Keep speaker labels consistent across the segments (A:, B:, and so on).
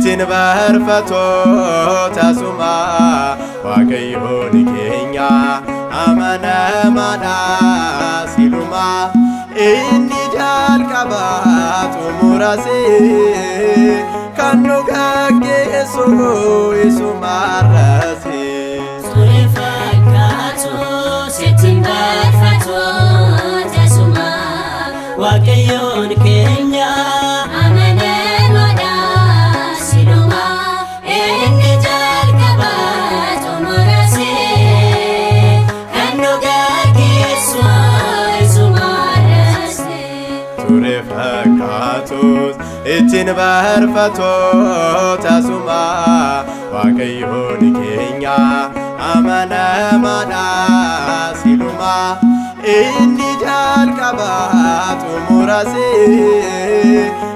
A: Ittiin barfatoo tasuma Waaqayyoon keenya amanamaadha siluma inni jalqaba xumurase kan nu gaggeessu isumarrase.
B: Ture fakkaatu sittiin barfatu tasuma Waaqayyoon keenya amanamaadha siluma inni jalqaba xumurase kan nu gaggeessu isumarrase.
A: Ture fakkaatus ittiin barfatoo tasuma Waaqayyoon keenya amanamaadha siluma inni jalqaba xumurase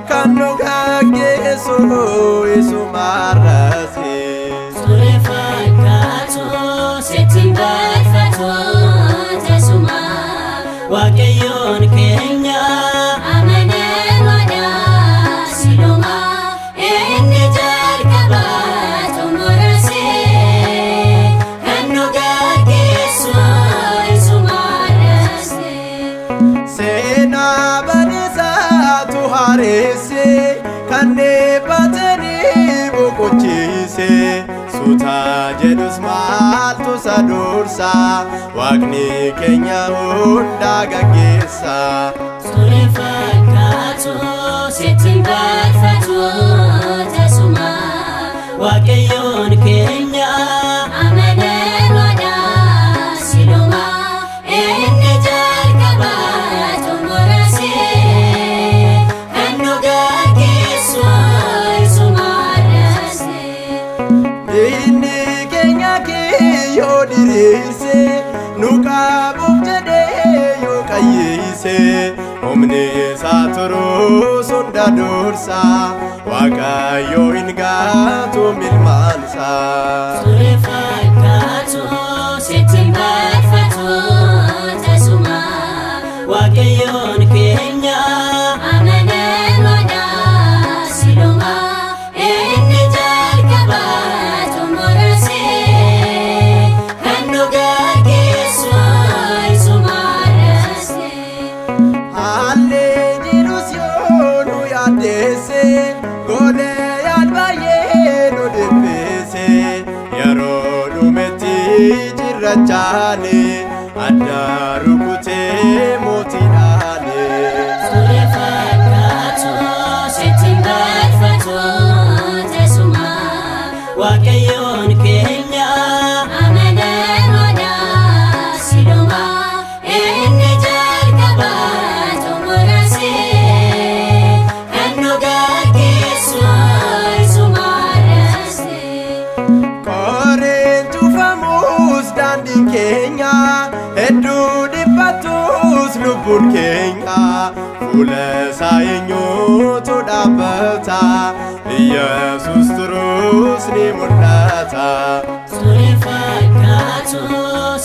A: kan nu gaggeessu isumarrase.
B: Ture fakkaatu sittiin barfatu tasuma Waaqayyoon keenya amanamaadha siluma inni jalqaba xumurase kan nu gaggeessu isumarrase.
A: Seenaa badiisaatu hareesse kan dhiibbatanii boqochiise suuta jedhus maaltu isa dursa Waaqni keenya hundaa gaggeessa.
B: Ture fakkaatu sittiin barfatu tasuma Waaqayyoon keenya amanamaadha siluma inni jalqaba xumurase kan nu gaggeessu isumarrase.
A: Inni keenya kiyyoo diriirse nu qabuuf jedhee yoo qayyiise humni isaa turus hunda dursa Waaqayyo hin gaatu milmaansa.
B: Ture fakkaatu sittiin barfatu tasuma Waaqayyoon keenya amanamaadha siluma inni jalqaba xumurase kan nu gaggeessu isumarrase.
A: Haalli jirus yoo nu yaaddeesse golee baay'ee nu dhiphise yeroo dhumetti cirrachaani adda rukutee mootiidhaani.
B: Ture fakkaatu sittiin barfatu tasuma Waaqayyoon keenya amanamaadha siluma inni jalqaba xumurase kan nu gaggeessu isumarrase.
A: Qoreen cufamus daandiin keenya hedduu dhiphatus lubbuun keenya fuula isaa eenyutu dhaabbata Yesuus turus ni mul'ata.
B: Ture fakkaatu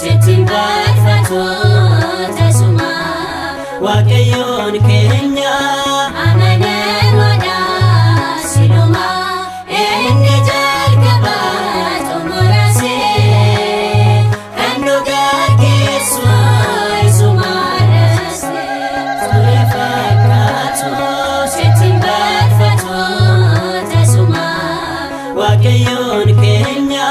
B: sittiin barfatu tasuma Waaqayyoon keenya amanamaadha siluma inni jalqaba xumurase kan nu gaggeessu isumarrase. Ture fakkaatu sittiin barfatu tasuma Waaqayyoon keenya